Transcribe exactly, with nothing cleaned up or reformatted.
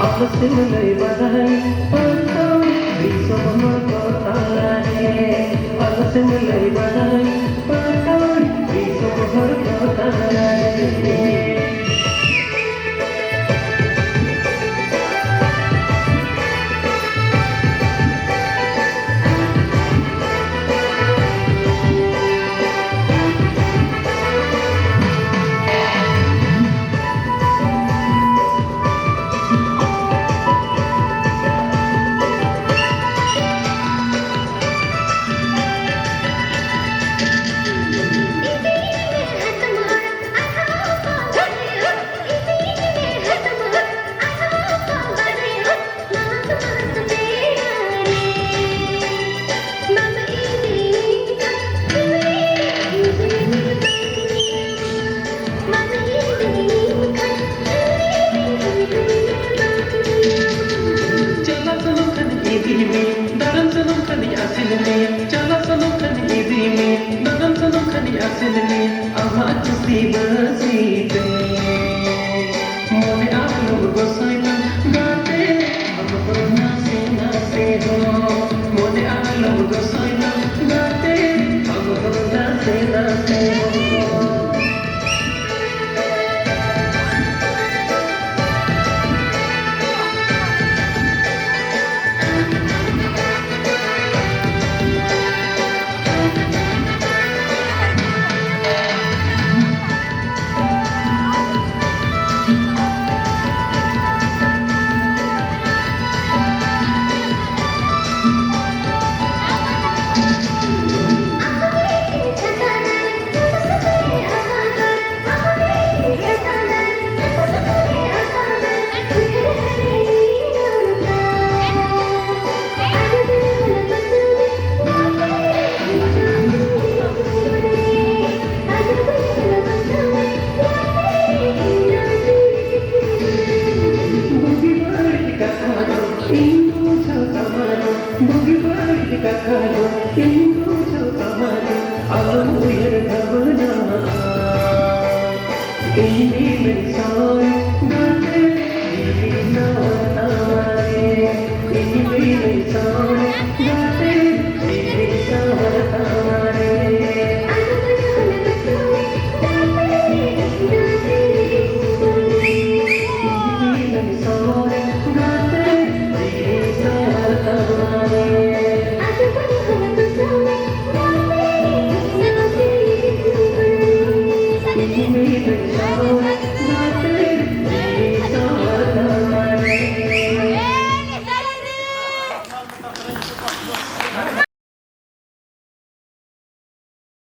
ᱟᱞᱚ ᱥᱮᱢ ᱞᱟᱹᱭ ᱵᱟᱲᱟᱭ ᱯᱟᱛᱟᱲ ᱫᱤᱥᱚᱢ ᱦᱚᱲ ᱠᱚ ᱛᱟᱞᱟᱨᱮ᱾ ᱟᱞᱚ ᱥᱮᱢ ᱞᱟᱹᱭ ᱵᱟᱲᱟᱭ ᱯᱟᱛᱟᱲ ᱫᱤᱥᱚᱢ ᱦᱚᱲ ᱠᱚ ᱛᱟᱞᱟᱨᱮ᱾ ᱪᱟᱞᱟᱜ ᱥᱟᱱᱟᱢ ᱠᱷᱟᱱ ᱤᱫᱤ ᱢᱮ, ᱫᱟᱬᱟᱱ ᱥᱟᱱᱟᱢ ᱠᱷᱟᱱ ᱟᱥᱮᱱ ᱢᱮ᱾ ᱪᱟᱞᱟᱜ ᱥᱟᱱᱟᱢ ᱠᱷᱟᱱ ᱤᱫᱤ ᱢᱮ, ᱫᱟᱬᱟᱱ ᱥᱟᱱᱟᱢ ᱠᱷᱟᱱ ᱟᱥᱮᱱ ᱢᱮ᱾ ᱟᱢᱟᱜ ᱠᱩᱥᱤ ᱵᱟᱹᱥᱤ ᱛᱮ ᱢᱚᱱᱮ ᱟᱞᱚᱢ ᱜᱚᱥᱚᱭ ᱛᱟᱢ ᱜᱟᱛᱮ, ᱟᱢ ᱦᱚᱸ ᱱᱟᱥᱮ ᱱᱟᱥᱮ ᱦᱚᱸ ᱢᱚᱱᱮ ᱟᱞᱚᱢ ᱜᱚᱥᱚᱭ ᱛᱟᱢ ᱜᱟᱛᱮ, ᱟᱢ ᱦᱚᱸ ᱱᱟᱥᱮ ᱱᱟᱥᱮ ᱦᱚᱸ᱾ ᱵᱩᱜᱤ ᱵᱟᱹᱲᱤᱡ ᱠᱟᱛᱷᱟ ᱫᱚ ᱤᱧ ᱵᱩᱡᱷᱟᱹᱣ ᱛᱟᱢᱟ ᱫᱚ, ᱵᱩᱜᱤ ᱵᱟᱹᱲᱤᱡ ᱠᱟᱛᱷᱟ ᱫᱚ ᱤᱧ ᱵᱩᱡᱷᱟᱹᱣ ᱛᱟᱢᱟ ᱫᱚ, ᱟᱞᱚᱢ ᱩᱭᱦᱟᱹᱨ ᱵᱷᱟᱵᱽᱱᱟᱜᱼᱟ᱾ ᱤᱧ ᱢᱤᱫ ᱥᱟᱶ ᱜᱟᱛᱮ, ᱤᱧ ᱢᱤᱫ ᱥᱟᱶ